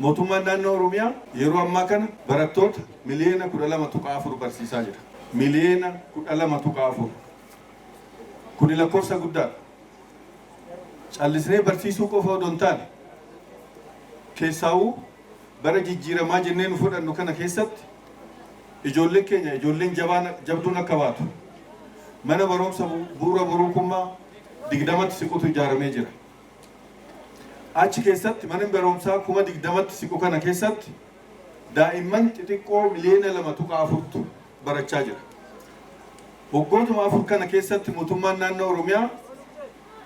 Mootummaan naannoo Oromiyaa yeroo ammaa kana barattoota miliyoona 12.4 barsiisaa jira. Miliyoona 12.4. Kuni lakkoofsa guddaadha. Callisnee barsiisuu qofa odoo hin taane, keessaawuu bara jijjiiramaa jennee nu fudhannu kana keessatti ijoolleen keenya ijoolleen jabaan jabduun akka baatu mana barumsa bu'uura boruu kummaa 20tti siqutu ijaaramee jira. Achi keessatti mana barumsaa 20,000tti siqu kana keessatti daa'imman xixiqqoo miliyoona 2.4tu barachaa jira. Waggootuma 4 kana keessatti mootummaan naannoo Oromiyaa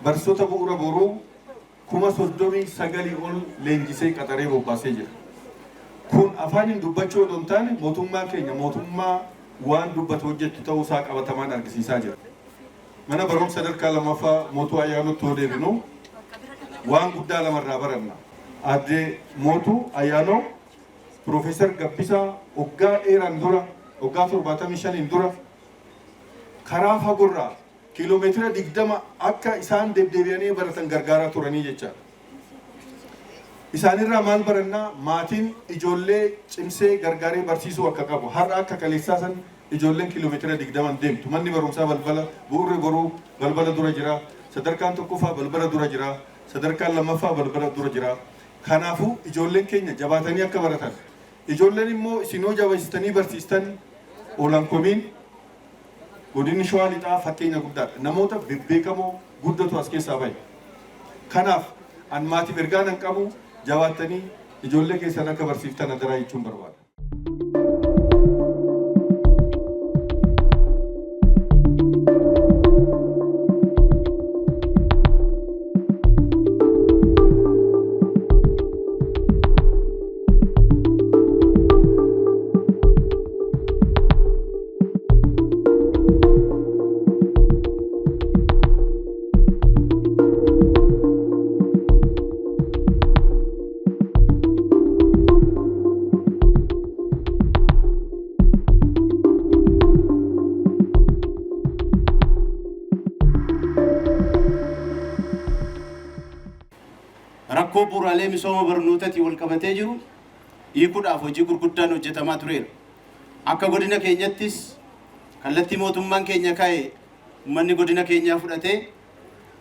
barsiisota bu'uura boruu 39,000 ol leenjisee qaxaree bobbaasee jira. Kun afaaniin dubbachuu odoo hin taane mootummaan keenya mootummaa waan dubbatu hojjettu ta'uu isaa qabatamaan argisiisaa jira. Mana barumsa sadarkaa lammaffaa Mootuu Ayyaanootti yoo deebinu waan guddaa lama irraa baranna. Aadde Mootuu Ayyaanoo Piroofeesar Gabbisaa waggaa dheeraan dura, waggaa 75n dura karaa fagorraa kiiloomeetira 20 akka isaan deddeebi'anii baratan gargaaraa turanii jechaadha. Isaanirraa maal barannaa? Maatiin ijoollee cimsee gargaaree barsiisuu akka qabu. Har'a akka kaleessaa san ijoolleen kiiloomeetira 20 hin deemtu. Manni barumsaa balbala, bu'uurri boruu balbala dura jira. Sadarkaan tokkoffaa balbala dura jira. Sadarkaan lammaffaa balbala dura jira. Kanaafuu ijoolleen keenya jabaatanii akka baratan, ijoolleen immoo isin yoo jabeessitanii barsiistan Oolankomiin godinni Shawaa Lixaa fakkeenya guddaadha. Namoota bebbeekamoo guddatu as keessaa bahe. Kanaaf an maatiif ergaa nan qabu jabaattanii ijoollee keessan akka barsiiftan adaraa jechuun barbaada. Rakkoo bu'uuraalee misooma barnootatiin walqabatee jiru hiikuudhaaf hojii gurguddaan hojjetamaa tureera. Akka godina keenyattis kallattii mootummaan keenya kaa'e ummanni godina keenyaa fudhatee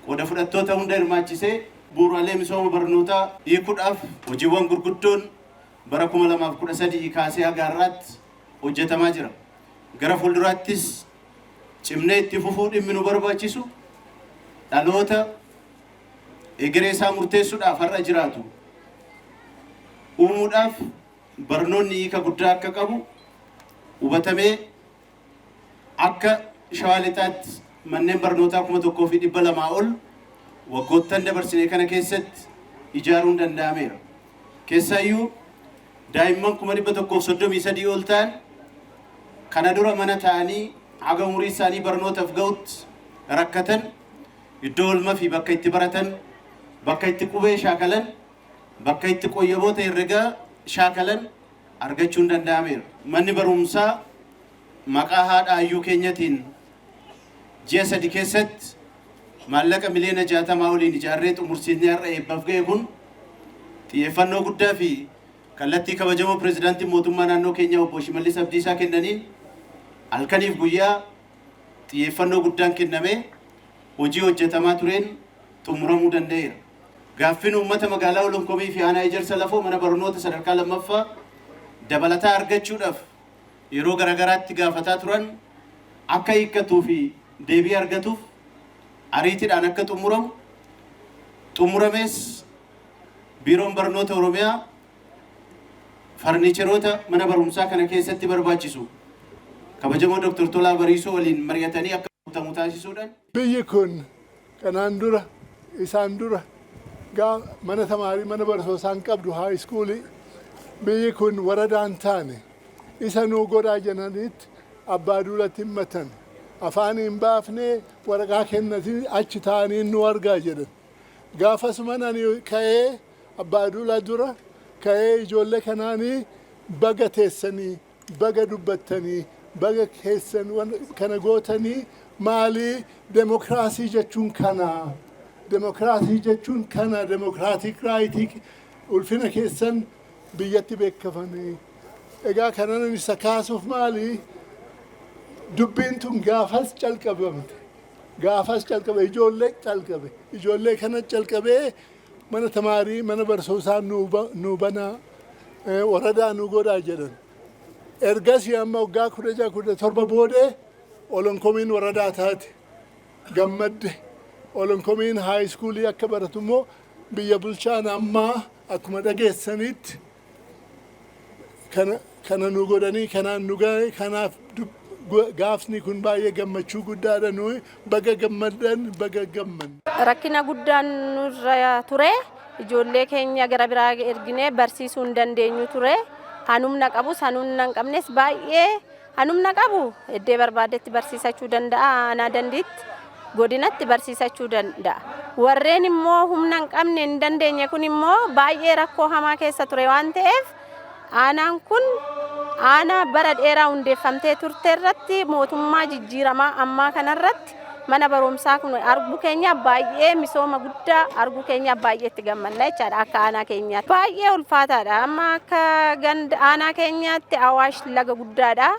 qooda fudhattoota hunda hirmaachisee bu'uuraalee misooma barnootaa hiikuudhaaf hojiiwwan gurguddoon bara 2013 kaasee haga har'aatti hojjetamaa jira. Gara fuulduraattis cimnee itti fufuu dhimmi nu barbaachisu dhaloota egeree isaa murteessuudhaaf har'a jiraatu uumuudhaaf barnoonni hiika guddaa akka qabu hubatamee akka Shawaa Lixaatti manneen barnootaa 1,200 ol waggoottan dabarsine kana keessatti ijaaruun danda'ameera. Keessaayyuu daa'imman 133,000 ol ta'an kana dura mana ta'anii haga umurii isaanii barnootaf ga'utti rakkatan iddoo oolma fi bakka itti baratan, bakka itti qubee shaakalan, bakka itti qoyyaboota herregaa shaakalan argachuun danda'ameera. Manni barumsaa maqaa haadha hayyuu keenyatiin ji'a sadi keessatti maallaqa miliyoona 60 oliin ijaarree xumursiisnee har'a eebbaaf ga'e kun xiyyeeffannoo guddaa fi kallattii kabajamoo pirezidaantiin mootummaa naannoo keenyaa obbo Shimallis Abdiisaa kennaniin halkaniif guyyaa xiyyeeffannoo guddaan kennamee hojii hojjetamaa tureen xumuramuu danda'eera. Gaaffiin uummata magaalaa Olonkomii fi aanaa Ejersa Lafoo mana barnoota sadarkaa lammaffaa dabalataa argachuudhaaf yeroo garaagaraatti gaafataa turan akka hiikkatuu fi deebii argatuuf ariitiidhaan akka xumuramu xumuramees Biiroon Barnoota Oromiyaa farniicheroota mana barumsaa kana keessatti barbaachisu kabajamoo Dr. Tolaa Bariisoo waliin mari'atanii akka guutamu taasisuudhaan Biyyi kun kanaan dura isaan dura gaa mana tamaarii mana barsoosaan qabdu haa iskuulii biyyi kun waradaan taane isa nuu godhaa jenanitti abbaa duulatti himmatan afaan hin baafnee waraqaa kennatii achi taa'anii nu argaa jedhan gaafasuman ani ka'ee abbaa duulaa dura ka'ee ijoollee kanaanii baga teessanii baga dubbattanii baga keessan kana gootanii maalii demokraasii jechuun kana demokraasii jechuun kana democratic right ulfina keessan Biyyatti beekamanii. Egaa kanan isa kaasuuf maali? Dubbiin tun gaafas calqabamte. Gaafas calqabe, ijoollee calqabe. Ijoollee kana calqabee mana tamaarii, mana barsiisaa nuu banaa, waradaa nuu godhaa jedhan. Ergasii amma waggaa 16, 17 boodee Olonkomiin waradaa taate, gammadde. Olonkomiin high schoolii akka baratu immoo biyya bulchaan ammaa akkuma dhageessanitti kana nu godhanii kanaan nu gahe. Kanaaf gaafni kun baay'ee gammachuu guddaadha. Nuyi baga gammaddan, baga gammanne. Rakkina guddaan nurra ture. Ijoollee keenya gara biraa erginee barsiisuu hin dandeenyu ture. Hanumna qabus hanumna hin qabnes, baay'ee hanumna qabu iddoo barbaadetti barsiisachuu danda'a. Aanaa Dandiitti, godinatti barsiisachuu danda'a. Warreen immoo humna hin qabne, hin dandeenye kun immoo baay'ee rakkoo hamaa keessa ture waan ta'eef, aanaan kun aanaa bara dheeraa hundeeffamtee turte irratti mootummaa jijjiiramaa ammaa kanarratti mana barumsaa kun arguu keenya, baay'ee misooma guddaa arguu keenya baay'ee itti gammanna jechaadha akka aanaa keenyaatti. Baay'ee ulfaataadha. Amma akka ganda aanaa keenyaatti Awaash laga guddaadha.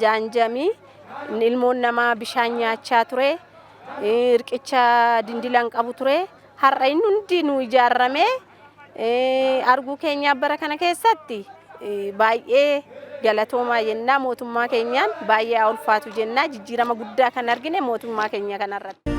Jaanjamii ilmoon namaa bishaan nyaachaa ture. Riqicha dindilan qabu ture. Har'a inni hundi nu ijaarramee arguu keenya bara kana keessatti baay'ee galatoomaa jennaa, mootummaa keenyaan baay'ee ulfaatu jennaa, jijjiirama guddaa kan argine mootummaa keenya kanarratti.